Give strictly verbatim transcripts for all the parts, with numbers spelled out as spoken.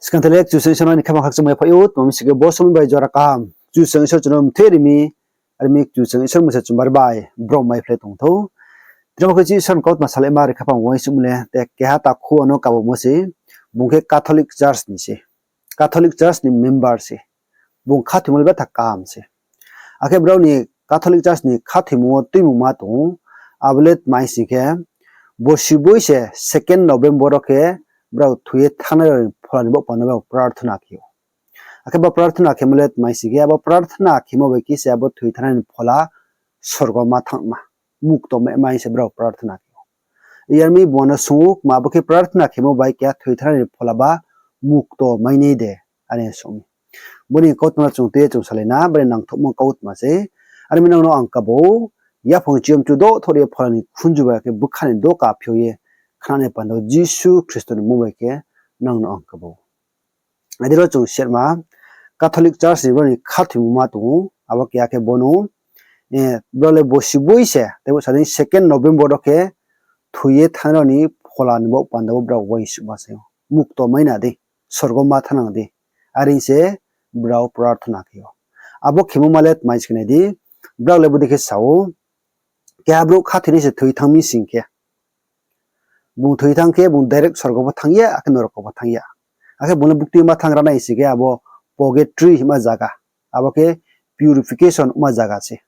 Skang tele Kchusoyang Isor ni khaphang khakchangmai phai ou, tma mi sing khe bo somoing bai jora kaham Kchusoyang Isor chung no mthe ri mi, are mi Kchusoyang Isor mung se chung bar bai brom mai phlai tong thou. Tini bo khe Isor ni kautma salaima ri khaphang uaingsouhmo le, te keha takhu ano kabumo se, bung khe Catholic Church ni se, Catholic Church ni member se, bung khathoimo le betha kaham se. Akhe brao ni Catholic Church ni khathoimo wo tuimungma tong ou, abo le tma mi sing khe, bo siboi se second November wo khe brao thoi ye thanngnai rao ni phola ni baoh panda brao prarthona khe ou. Akhe bo prarthona khemo le tma mi sing khe, abo prarthona khemo bai khe se abo thoi thanngnai ni phola sorgo ma thanngma, mukto mai, mai se brao prarthona khe ou. Yar mi bung no swunng ou, kma abo khe prarthona khemo bai keha thoi thanngnai ni phola ba mukto mai nai de, are swunng mi. Bo ni kautma chung tui ye chung salai na, bari nangthouhmo kautma se. Are mi nang no ang kabo ou, yaphang chiyom chu dothor ye phola ni khunju bai khe bkha ni doka phiao ye khnanai panda wo Jisu Khristo ni mmung bai khe nang no ang kabo ou. Adi ro chung serma, Catholic Church ni brao ni khathoimungma tong ou, abo keha khe bo no, brao le bo siboi se, teibo sa dei second November wo khe thoi ye thanngnai rao ni phola ni baoh panda wo brao uaingsouhma se ou. Mukto mai na di, sorgo ma thanng nang di. Are se brao prarthona khe ou. Abo khemo ma le tma mi sing khe nai di, brao le bodei khe sa ou, keha brouh khathoinai se thoi thanng mi sing khe, bung thoi thanng khe bung direct sorgo pho thanng ya, akhe norok pho thanng ya. Akhe bung le bukti ma thanng ra nai sing khe abo purgatory hima zaga, abo khe purification ma zaga se.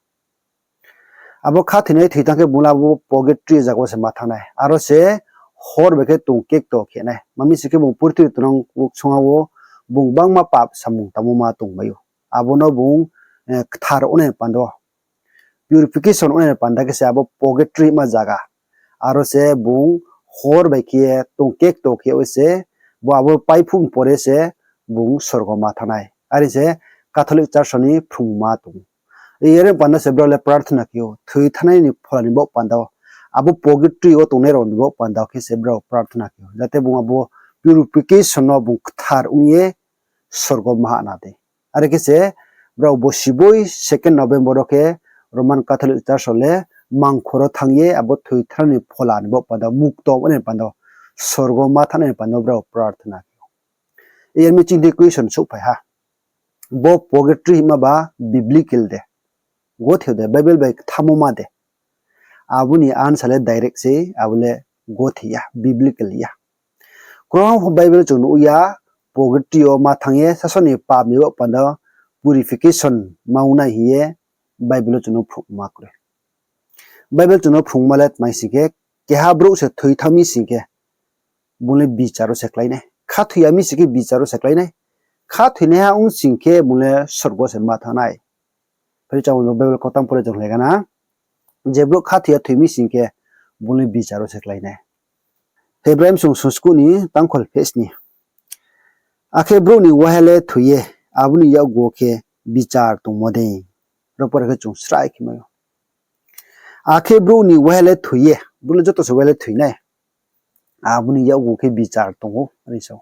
Abo khathoinai thoi thanng khe bung le abo purgatory zaga wo se ma thanng nai. Aro se hor bai khe tong kekto khe nai. Tma mi sing khe bung purthimbi tongnang uksong wo bung gbangma pap samung tangmo ma tongmai ou. Abo no bung kthar ongnai panda wo, purification ongnai panda khe se abo purgatory hima zaga. Aro se bung hor bai khe tong kekto khe ye se, bo abo paiphuh pore se bung sorgo ma thanng nai. Are se Catholic Church ni phrungma tong ou. Yar mi panda se brao le prarthona khe ou, thoi thanngnai ni phola ni baoh panda wo, abo purgatory wo tongnai rao ni baoh panda wo khe se brao prarthona khe ou, jate bung abo purification no bung kthar ong ye sorgo ma hah na di. Are khe se brao bo siboi second November wo khe Roman Catholic Church rao le mangkhor wo thanng ye abo thoi thanngnai ni phola ni baoh panda, mukto ongnai panda, sorgo ma thanng nai ni panda brao prarthona khe ou. Yar mi chini question souhphai ha. Bo purgatory hima ba biblical de? Gothe de, Bible bai kthamo ma de? Abo ni answer le direct se, abo le gothe ya, biblical ya. Kroi pho Bible chung nuh ya, purgatory wo ma thanng ye sasaoh ni pap ni baoh panda purification ma ong nai hing ye Bible wo chung no phrungma kroi. Bible chung no phrungma le tma mi sing khe, keha brouh se thoi thanng mi sing khe, bung le bichar wo se klái nai. Khathoi ya mi sing khe bichar wo se klái nai. Khathoinaiha ong sing khe bung le sorgo se ma thanng nai. Phari chamo no Bible kautang pore chung lai gana. Je brouh khathoi ya thoi mi sing khe, bung le bichar wo se klái nai. Hebrai bsung sungskuh ni tangkhol pheh sni. Akhe brouh ni waiha le thoi ye, abo ni yakgu wo khe bichar tongmo dei? Ro pore khe chung srai khe mai ou. Akhe brouh ni waiha le thoi ye, brouh le joto se waiha le thoi nai. Abo ni yakgu khe bichar tong ou, are sa ou.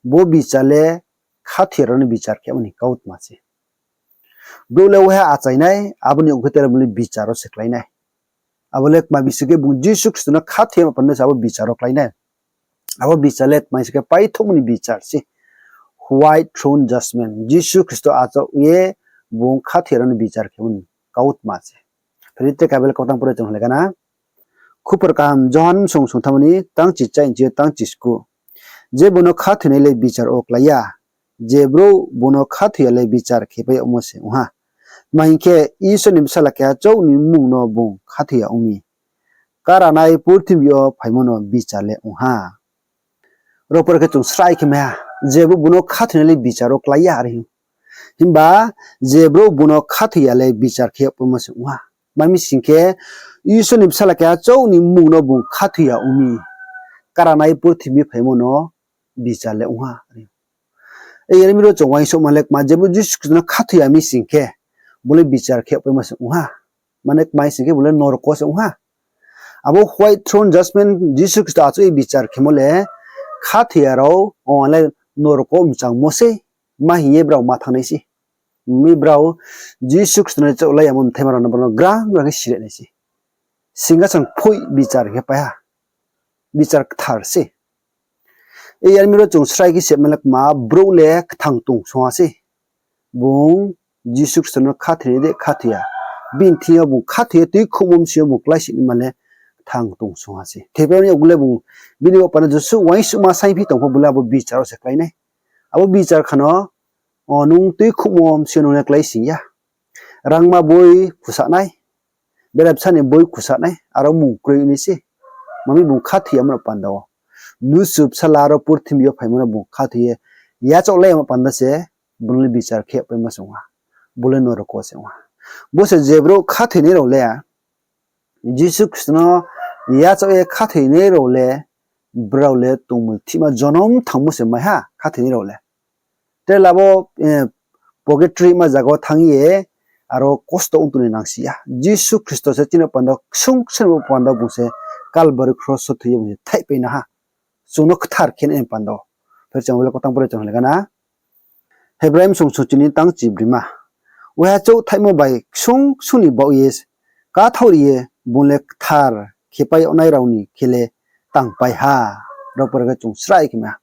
Bo bichar le khathoi ya rao ni bichar khemo ni kautma se. Brouh le waiha achai nai, abo ni ong khe tele bung le bichar wo se klái nai. Abo le tma mi sing khe bung Jisu Khristo no khathoi ya panda se abo bichar wo klái nai. Abo bichar le tma mi sing khe paithouhmo ni bichar se. White throne judgment. Jisu Khristo achouh ye bung khathoi ya rao ni bichar khemo ni kautma se. Phari te Bible kautang pore chung lai gana. Khupor kaham Johan bsung sungthammo ni tangchichai nchi yo tangchiskuh. Je bung no khathoinai le bichar wo klái ya, je brouh bung no khathoi ya le bichar khepai yagmo se ong ha. Tma hing khe, Isor ni bsala keha chouh ni mmung no bung khathoi ya ong mi. Karanai purthimbi yo phaimo no bichar le ong ha. Ro pore khe chung srai khe mai ha, je brouh bung no khathoinai le bichar wo klái ya, are hing. Himba je brouh bung no khathoi ya le bichar khe yagpaimo se ong ha. Tma mi sing khe, Isor ni bsala keha chouh ni mmung no bung khathoi ya ong mi. Karanai purthimbi phaimo no bichar le ong ha. Yar mi ro chung uaingsouhma le kma, je brouh Jisu Khristo no khathoi ya mi sing khe, bung le bichar khe yagpaimo se ong ha. Mane kma mi sing khe bung le norok wo se ong ha. Abo white throne judgment Jisu Khristo achouh ye bichar khemo le, khathoi ya rao, o le norok wo mchangmo se, ma hing ye brao ma thanng nai se. Mi brao Jisu Khristo no chouhlai yamo mthaima rao no brao no grang grang khe sire nai se. Singhason phoih bichar khe pai ha. Bichar kthar se. E yar mi ro chung srai khe se malai kma, brouh le kthang tong song ha sei. Bung Jisu Khristo no khathoi nai de khathoi ya. Bini thing yo bung khathoi ye tuikhouhmo bsing yo bung kláisih naima le kthang tong song ha sei. Thepha ni yakgu le bung bini bo panda josuh uaingsouhma saingphi tong pho bung le abo bichar wo se klái nai. Abo bichar kha no, o nung tuikhouhmo bsing yo nung le kláising ya. Rangma boi khusa nai, bera bsa ni boi khusa nai, aro mung kroi ni se. Mami bung khathoi yamo no panda wo. Mnusu Bsala aro purthimbi yo phaimo no bung khathoi ye yachaoh lai yamo panda se, bung le bichar khe paimo se ong ha. Bung le norok wo se ong ha. Bo se je brouh khathoinai rao le, Jisu Khristo no yachaoh ye khathoinai rao le, brao le tongmulthihma jonom thangmo se mai ha khathoinai rao le. Tre labo, eh, purgatory ma zaga wo thanng ye aro kosto ong tong ni nangsi ya. Jisu Khristo se chini panda ksung ksung ni panda bung se Kalbari kros wo thoi ye bung se thaihpai na ha. Chung no kthar khe nai panda wo. Pher chung bo le koktang pore chung le gana. Hebrai bsung sung chini tang chibrima. Waiha chouh thaihmo bai ksung ksung ni baoh ye, kathaoh ri ye, bung le kthar khepai yag nai rao ni khe le tangpai ha. Ro pore khe chung srai khe ma.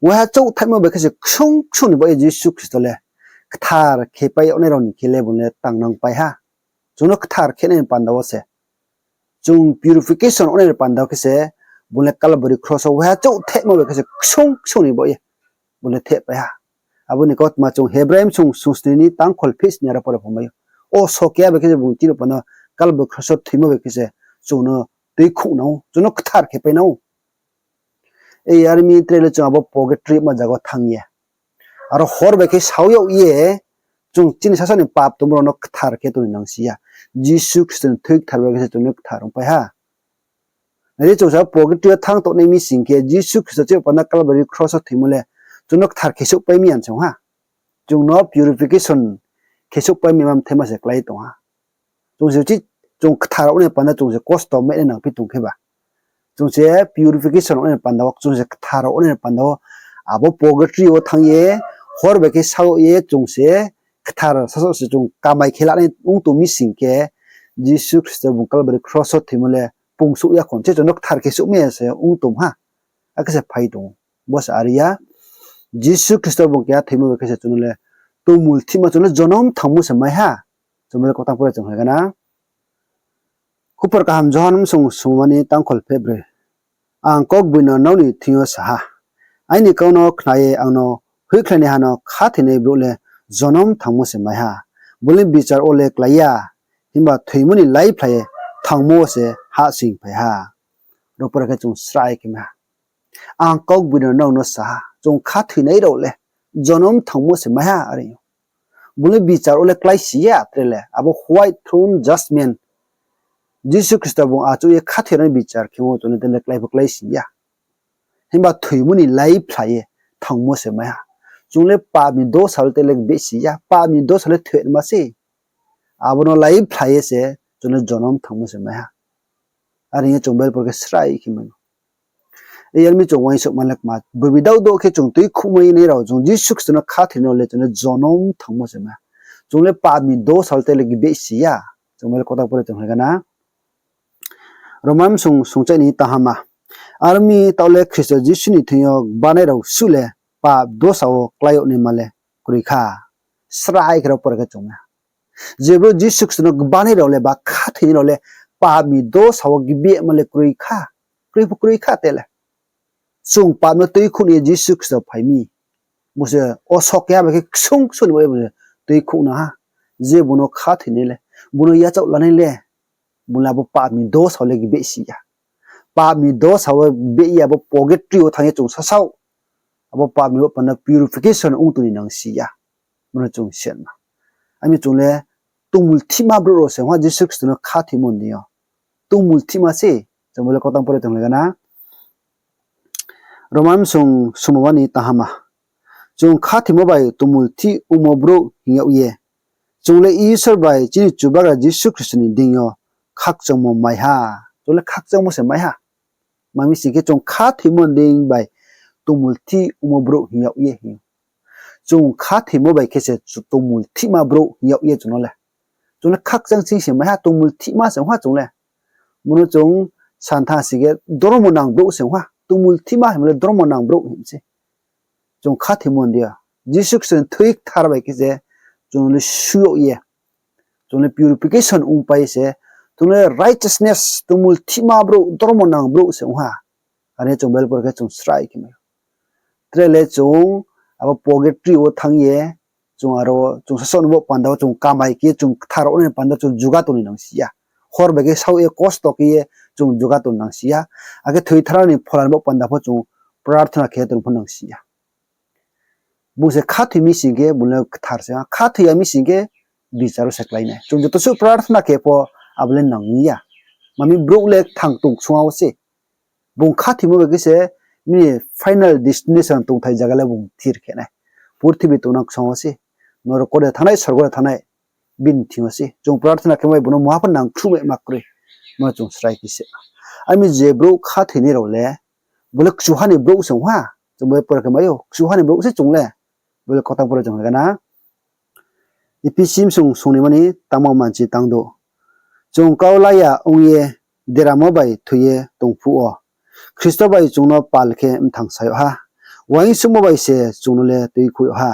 Waiha chouh thaihmo bai khe se ksung ksung ni baoh ye Jisu Khristo le kthar khepai yag nai rao ni khe le bung le tangnangpai ha. Chung no kthar khe nai ni panda wo se, chung purification ong nai ni panda wo khe se, bung le Kalbari kros wo waiha chouh thaihmo bai khe se ksung ksung ni baoh ye bung le thehpai ha. Abo ni kautma chung Hebrai bsung sung sni ni tangkhol pheh sni aro pore pho mai ou. O sokya bai khe se bung chini panda Kalbari kros wo thoimo bai khe se chung no tuikhouh nang ou, chung no kthar khe pai nang ou. E yar mi tre le chung abo purgatory ma zaga wo thanng ye, aro hor bai khe sao yag ye, chung chini sasao ni pap tongmo rao no kthar khe tong ni nangsi ya. Jisu Khristo ni thoi kthar bai khe se chung no kthar ongpai ha. Nai di, chung sa purgatory yo thanng tongnai mi sing khe, Jisu Khristo chini panda Kalbari kros wo thoimo le chung no kthar khe souhpai mi ya se ong ha. Chung no purification khe souhpai mi ma mthaima se klái tong ha. Chung se chi, chung kthar ong nai panda chung se kosto mai nai nangphi tong khe ba, chung se purification ong nai panda wo, chung se kthar ong nai panda wo, abo purgatory wo thanng ye, hor bai khe sao ye, chung se kthar sasao se chung kamai khe lanai ong tong mi sing khe, Jisu Khristo bung Kalbari kros wo thoimo le pungsouh ya khon se chung no kthar khe souhmai ya se ong tong ha. Akhe se phai tong ou. Bo se are ya. Jisu Khristo bung keha thoimo bai khe se chung no le tongmulthihma, chung no jonom thangmo se mai ha. Chung bo le koktang pore chung le gana. Khupor kaham Johon bsung sungma ni tangkhol pheh broi. Ang kaugboino nrao ni thing yo sa ha, aini kau no khna ye ang no hoihkhlainaiha no khathoinai brouh le jonom thangmo se mai ha. Bung le bichar wo le klái ya, himba thoimo ni laiphlai ye thangmo wo se hahsoingphai ha. Ro pore khe chung srai khe ma. Ang kaugboino nrao no sa ha, chung khathoinai rao le jonom thangmo se mai ha, are ou. Bung le bichar wo le kláisi ya tre le, abo white throne judgment. Jisu Khristo bung achouh ye khathoi rao ni bichar khemo chung le tre le klái pho kláisi ya. Himba thoimo ni laiphlai ye thangmo se mai ha. Chung le pap ni dosa le tre le gbehsi ya, pap ni dosa le thoima se. Abo no laiphlai ye se chung le jonom thangmo se mai ha. Are ong ye chung Bible pore khe srai khe mai ou. Yar mi chung uaingsouhma le kma, bebidao do khe chung tuikhouhmai nai rao, chung Jisu Khristo no khathoinai rao le chung le jonom thangmo se mai ha. Chung le pap ni dosa le tre le gbehsi ya. Chung bo le koktang pore chung le gana. Roma bsung sungchai ni tahama. Are ong mi taoh le Khristo Jisu ni thing yo gbanai rao suh le pap dosa wo klái yag naima le kroi kha. Srai khe ro pore khe chung na. Je brouh Jisu Khristo no gbanai rao le ba khathoinai rao le pap ni dosa wo gbehma le kroi kha. Kroi pho kroi kha tre le. Chung pap no tuikhouh ni ye Jisu Khristo phai mi. Bo se o sok keha bai khe ksung ksung ni bo ye bo se tuikhouh na ha. Je bung no khathoinai le, bung no yachaoh lanai le, bung le abo pap ni dosa wo le gbehsi ya. Pap ni dosa wo beh ye abo purgatory wo thanng ye chung sasao abo pap ni bo panda purification ong tong ni nangsi ya. Bo no chung siatma. Ami chung le tongmulthihma brouh rao se ong ha Jisu Khristo no khathoimo ni yo. Tongmulthihma se, chung bo le koktang pore chung le gana. Roma bsung sungma ni tahama. Chung khathoimo bai tongmulthih ongmo brouh hing yag ye, chung le Isor bai chini Chubagra Jisu Khristo ni deing yo khakchangmo mai ha. Chung le khakchangmo se mai ha. Tma mi sing khe chung khathoimo deing bai tongmulthih ongmo brouh hing yag ye hing. Chung khathoimo bai khe se chu tongmulthihma brouh hing yag ye chung no le. Chung le khakchang ching se mai ha, tongmulthihma se ong ha chung le. Bo no chung santha si khe dormo nang brouh se ong ha. tongmulthihma hingmo le dormo nang brouh hing se. Chung khathoimo ni ya. Jisu Khristo ni thoi kthar bai khe se chung le su yag ye, chung le purification ongpai se, chung le righteousness, tongmulthihma brouh, dormo nang brouh se ong ha. Are chung Bible por khe chung srai khe mai. Tre le chung abo purgatory wo thanng ye, chung aro chung sasaoh ni bo panda wo chung kamai khe chung kthar ong ni panda chung juga tong ni nang si ya. Hor bai khe saoh ye kosto khe ye chung juga tong ni nang si ya. Akhe thoi thanng ni phola ni bo panda pho chung prarthana khe tong pho nang si ya. Bung se khathoi mi sing khe bung le kthar se, khathoi ya mi sing khe bichar wo se klái nai. Chung joto suh prarthana khe pho abo le nang ya. Mami brouh le kthang tong ksung ha wo se. Bung khathoimo bai khe se bini final destination tongthai zaga le bung thir khe nai. Purthimbi tongnang ksung wo se. Norok wo de thanngnai, sorgo de thanngnai, bini thing yo se. Chung prarthana khe mai bung no muha pho nang khruhmai ma kroi. Mo chung srai khe se. Ami je brouh khathoinai rao le, bo le kchuha ni brouh se ong ha. Chung bo por khe mai ou, kchuha ni brouh se chung le. Bo le kautang por chung le gana. Ephesi bsung sung ni mani tangmo manchi tang do. Chung kau la ya ong ye deramo bai thoi ye tong phuh wo, Khristo bai chung no pal khe mthang sa yag ha. Uaingsouhmo bai se chung no le tuikhouh yag ha.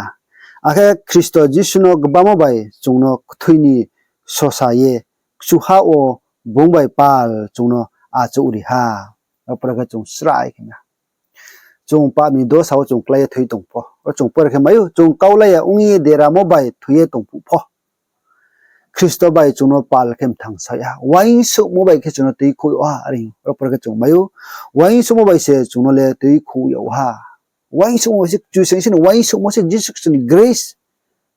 Akhe Khristo Jisu no gbamo bai chung no kthoi ni sosa ye kchuha wo bung bai pal chung no achouhri ha. Aro por khe chung srai khe na. Chung pap ni dosa wo chung klái ye thoi tong pho, aro chung por khe mai ou, chung kau la ya ong ye deramo bai thoi ye tong phuh pho, Khristo bai chung no pal khe mthang sa yag ha. Uaingsouhmo bai khe chung no tuikhouh yag ha, are aro por khe chung mai ou. Uaingsouhmo bai se chung no le tuikhouh yag ha. Uaingsouhmo bai se, Kchusoyang se ni uaingsouhmo se, Jisu Khristo ni grace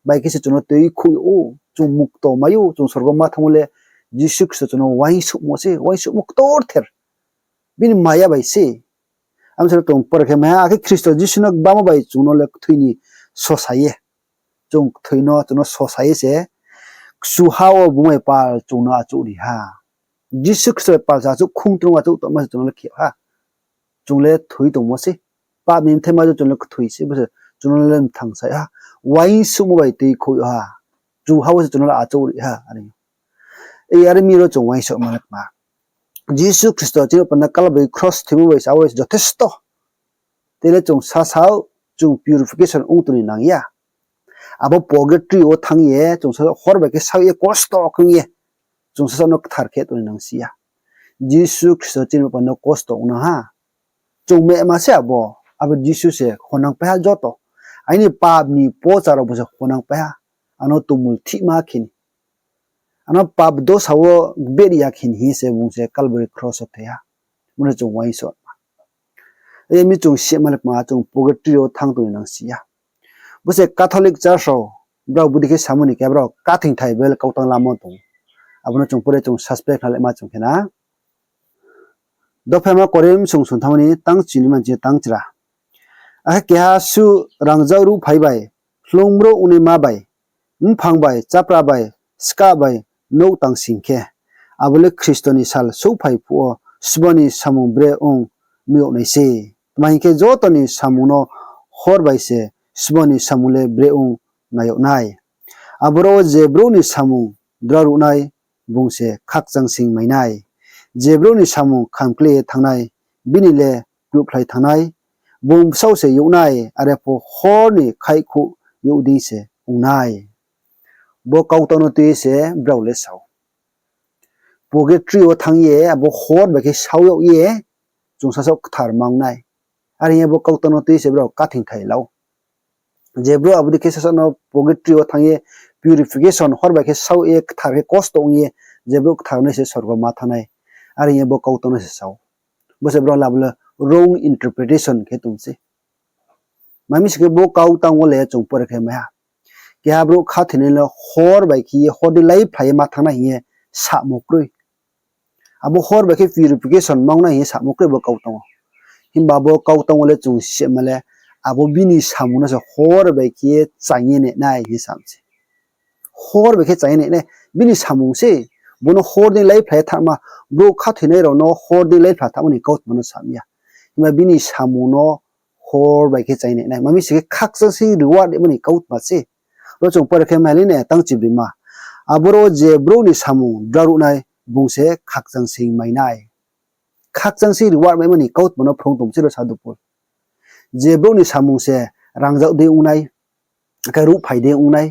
bai khe se chung no tuikhouh yag ou. Chung mukto mai ou, chung sorgo ma thanngmo le Jisu Khristo chung no uaingsouhmo se, uaingsouhmo ktorther. Bini maya bai se. Amo se chung por khe mai ha, akhe Khristo Jisu no gbamo bai chung no le kthoi ni sosa ye, chung kthoi no chung no sosa ye se kchuha wo bung bai pal chung no achouhri ha. Jisu Khristo bai pal se achouh, khung trong achouh tongma se chung no le khe ha. Chung le thoi tongmo se. Pap ni bthaima chung le kthoi se, bo se chung no le mthang sa ha. Uaingsouhmo bai tuikhouh yag ha. Kchuha wo se chung no le achouhri ha, are. Are mi ro chung uaingsouhma le kma. Jisu Khristo chini panda Kalbari kros thoimo bai se abo se jothesto. Tei le chung sasaoh chung purification ong tong ni nang ya. Abo purgatory wo thanng ye chung sasaoh hor bai khe saoh ye kosto khe ong ye chung sasaoh no kthar khe tong ni nang si ya. Jisu Khristo chini panda kosto ong nang ha. Chung mehma se abo, abo Jisu se honang pai ha joto. Aini pap ni pocha rao bo se honang pai ha. Ano tongmulthihma khe ni, ano pap dosa wo beri ya khe ni hing se bung se Kalbari kros wo thoi ha. Bo no chung uaingsouhma. Are mi chung sima le kma, chung purgatory wo thanng tong ni nang si ya. Bo se Catholic Church rao, brao bodei khe samo ni khe brao kathingthai Bible kautang lamo tong. Abo no chung pore chung suspect khlai ma chung khe na. Dophaima Korinth bsung sung thanngmo ni tang chini manchi tang chra. Akhe keha suh rangzag ruhphai bai, hloung brouh ongnaima bai, mphang bai, chapra bai, skah bai nouh tang sing khe, abo le Khristo ni sal souhphai phuh wo sbo ni samung bre ong nuh yag nai se. Tma hing khe, joto ni samung no hor bai se sbo ni samung le bre ong nai yag nai. Aboro wo je brouh ni samung drao ruh nai, bung se khakchang sing mai nai. Je brouh ni samung khamkle ye thanng nai, bini le kluhkhlai thanng nai. Bung bsaoh se youh nai, are pho hor ni khaihkhouh youh dei se ong nai. Bo kautang no tui ye se brao le sa ou. Purgatory wo thanng ye, abo hor bai khe saoh yag ye, chung sasaoh kthar ma ong nai. Are hing ye bo kautang no tui ye se brao kathingthai la ou. Je brouh abo dei khe sasaoh no purgatory wo thanng ye, purification hor bai khe saoh ye, kthar khe kosto ong ye, je brouh kthar nai se sorgo ma thanng nai. Are hing ye bo kautang no se sa ou. Bo se brao le abo le wrong interpretation khe tong se. Mami sing khe bo kautang wo le chung pore khe mai ha. Keha brouh khathoinai le hor bai khe ye, hor dei laiphlai ye ma thanng nai hing ye samo kroi. Abo hor bai khe purification ma ong nai hing ye samo kroi bo kautang wo. Himba bo kautang wo le chung sima le, abo bini samung no se hor bai khe ye chaing ye nai nai hing ye sam se. Hor bai khe chaing ye nai nai, bini samung se. Bo no hor dei laiphlai ye thanngma, brouh khathoinai rao no hor dei laiphlai thanngma ni kautma no sam ya. Himba bini samung no hor bai khe chaing ye nai nai. Mami sing khe khakchang sing reward rimo ni kautma se. Ro chung pore khe mai le nai tang chibrima. Aboro je brouh ni samung drao ruh nai, bung se khakchang sing mai nai. khakchang si reward maimo ni kautma no phrung tong sei ro Sadhu Pol. Je brouh ni samung se rangzag dei ong nai, akhe ruhphai dei ong nai,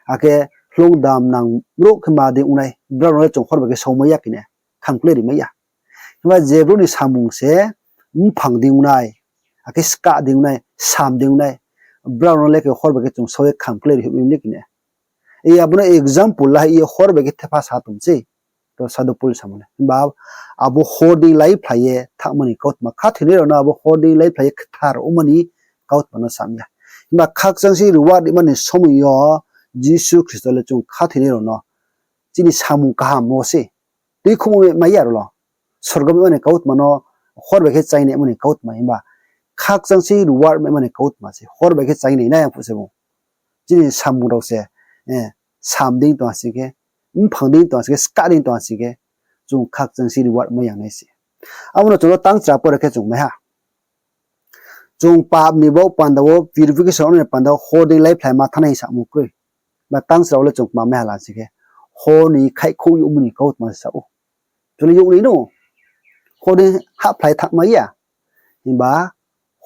akhe hloung dam nang brouh khe ma dei ong nai, brao no le chung hor bai khe saumai ya khe ne, khamkle rimai ya. Himba je brouh ni samung se mphang dei ong nai, akhe skah dei ong nai, sam dei ong nai, brao no le khe hor bai khe chung sao ye khamkle ri hoih mai le khe ne. Abo no example la ye hor bai khe thepha sa tong sei. To Sadhu Pol samo le. Himba abo hor dei laiphlai ye thanngmo ni kautma, khathoinai rao no abo hor dei laiphlai ye kthar ongmo ni kautma no sam ya. Himba khakchang si reward rimani somoi yo Jisu Khristo le chung khathoinai rao no chini samung kaham wo se tuikhouhmo mai ya ro lo. Sorgo maimo ni kautma no hor bai khe chainai mo ni kautma himba khakchang si reward maimo ni kautma se hor bai khe chainai nai ang phuh se bung. Chini samung rao se, eh, sam dei tong ha sing khe, mphang dei tong ha sing khe, skah dei tong ha sing khe, chung khakchang si reward mai yang nai se. Abo no chung no tangchra pore khe chung mai ha. Chung pap ni baoh panda wo purification ni panda wo hor dei laiphlai ma thanng nai samung kroi. Ba tangchra wo le chung kma mai ha la sing khe, hor ni khaihkhouh youhmo ni kautma sa ou. Chung le youh nai no, hor ni hahphlai thanngmai ya. Himba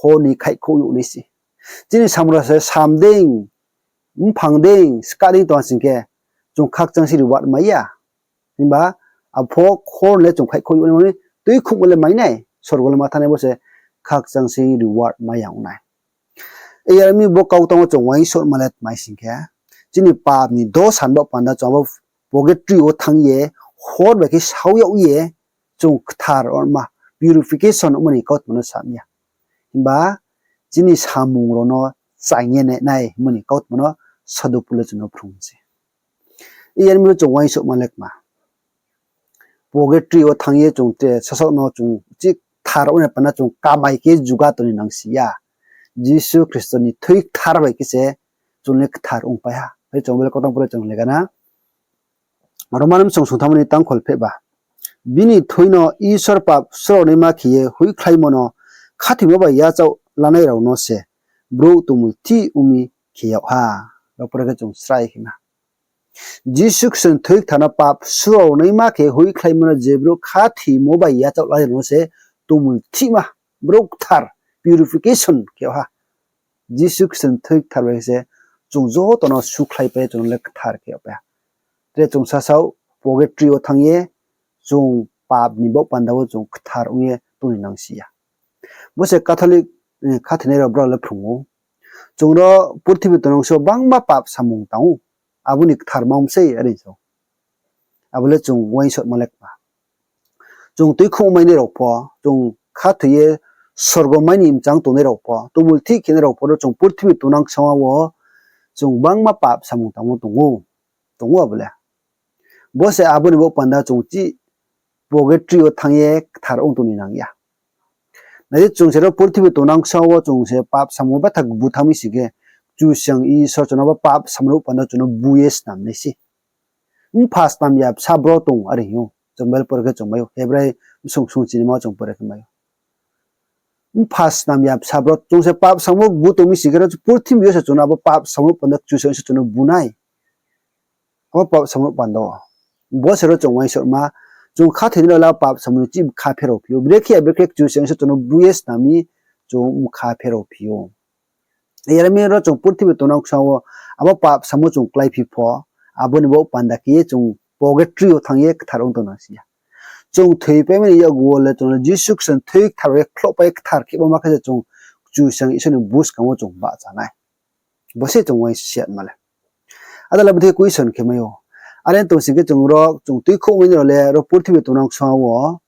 hor ni khaihkhouh youh nai se. Chini samung rao se sam dei, mphang dei, skah dei tong ha sing khe, chung khakchang si reward mai ya. Himba abo hor le chung khaihkhouh youh nai mani, tuikhouhmo le mai nai, sorgo le ma thanng nai bo se khakchang si reward mai ya ong nai. Yar mi bo kautang wo chung uaingsouhma le tma sing khe, chini pap ni dosa ni baoh panda chung abo purgatory wo thanng ye, hor bai khe sao yag ye, chung kthar ongma, purification ongmo ni kautma no sam ya. Himba chini samung rao no chaing ye nai hingmo ni kautma no Sadhu Pol le chung no phrung se. Yar mi bo chung uaingsouhma le kma. Purgatory wo thanng ye chung te sasaoh no chung chih kthar ong nai panda chung kamai khe juga tong ni nang si ya. Jisu Khristo ni thoi kthar bai khe se chung le kthar ongpai ha. Hei chung bele kautang pore chung le gana. Roman bsong sungthammo ni tangkhol pheh ba. Bini thoi no Isor pap suraonaima khe ye hoihkhlaimo no khathoimo bai yachaoh lanai rao no se brouh tongmulthih ong mi khe yag ha. Ro pore khe chung srai khe na. Jisu Khristo ni thoi kthar no pap suraonaima khe hoihkhlaimo no je brouh khathoimo bai yachaoh lanai rao no se tongmulthihma, brouh kthar, purification khe yag ha. Jisu Khristo ni thoi kthar bai khe se chung joto no sukhlaipai ye chung no le kthar khe yagpai ha. Tre chung sasaoh purgatory wo thanng ye chung pap ni baoh panda wo chung kthar ong ye tong ni nang si ya. Bo se Catholic, eh, khathoinai rao brao le phrung ou. Chung ro purthimbi tongnang so bangma pap samung tang ou. Abo ni kthar ma ong sei are sa ou. Abo le chung uaingsouhma le kma. Chung tuikhouhmo mainai rao pho, chung khathoi ye sorgo mai ni mchang tongnai rao pho, tongmulthih khenai rao pho, ro chung purthimbi tongnang ksaoh wo chung bangma pap samung tangmo tong ou, tong ou abo le. Bo se abo ni baoh panda chung chih purgatory wo thanng ye kthar ong tong ni nang ya. Nai di, chung se ro purthimbi tongnang ksaoh wo chung se pap samung wo betha gbu thanng mi sing khe, Kchusoyang Isor chung no bo pap samung rao panda chung no bu ye snam nai se. Mpha snam ya bsa bro tong are hing ou. Chung Bible pore khe chung mai ou. Hebrai bsong sung chinima wo chung pore khe mai ou. Mpha snam ya bsa bro chung se pap samung wo gbu tong mi sing khe, ro purthimbi yo se chung no abo pap samung rao panda Kchusoyang se chung no bu nai. Abo pap samung rao panda wo. Bo se ro chung uaingsouhma, chung khathoinai rao le pap samung ni chih bkha pherao phi ou. Brekhe ya brekhe Kchusoyang se chung no bu ye snam mi, chung bkha pherao phi ou. Yar mi ro chung purthimbi tongnang ksaoh wo abo pap samung chung kláiphi pho, abo ni baoh panda khe ye chung purgatory wo thanng ye kthar ong tong nang si ya. Chung thoipaimani yakgu wo le chung no Jisu Khristo ni thoi kthar bai khlouhpai ye kthar khemo ma khe se chung Kchusoyang Isor ni buskang wo chung bahcha nai. Bo se chung uaingsouhma le. Ada le bo the question khe mai ou. Are tong sing khe chung ro, chung tuikhouhmo mainai rao le ro purthimbi tongnang ksaoh wo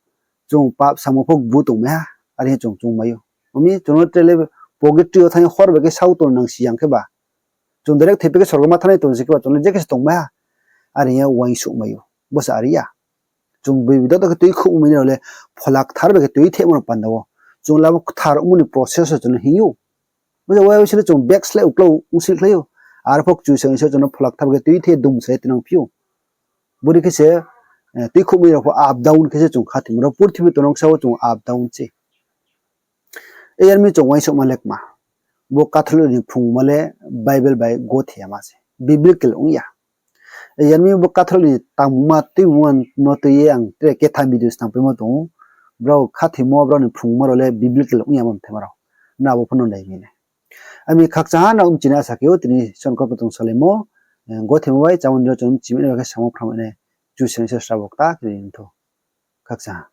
chung pap samung pho gbu tongmai ha, are chung chung mai ou. Ami chung no tre le purgatory wo thanng ye hor bai khe sao tong nang si yang khe ba. Chung direct thoipai khe sorgo ma thanngnai tong sing khe ba chung le je khe se tongmai ha, are ye uaingsouhmai ou. Bo se are ya. Chung boi boi dodo khe tuikhouhmo mainai rao le Phola Kthar bai khe tuithehmo no panda wo chung le abo kthar ongmo ni process wo chung no hing ou. Bo se wai wai se le chung backslide uklau ongsilkhlai ou. Arphuh Kchusoyang Isor chung no Phola Kthar bai khe tuithe ye dum sa ye tinang phi ou. Bori khe se, eh, tuikhouhmo mainai rao pho up down khe se chung khathoimo. Ro purthimbi tongnang ksaoh wo chung up down se. Yar mi chung uaingsouhma le kma. Bo Catholic ni phrungma le Bible bai gothe yama se. Biblical ong ya. Yar mi bo Catholic ni tangmungma tuimungma no tui ye ang tre ketha video snam paimo tong ou. brao khathoimo, brao ni phrungmo rao le biblical ong ya mo mthaima rao. Nrao abo pho no nai mi nai. Ami khakchang ha nrao mchinai asa khe ou, tini Isor ni kautma tong salaimo, eh, gothe mo bai chámung ni rao chung mchi mi nai, bai khe samo phrang mai nai, Kchusoyang Isor srabo kta khe ri thou. Khakchang ha.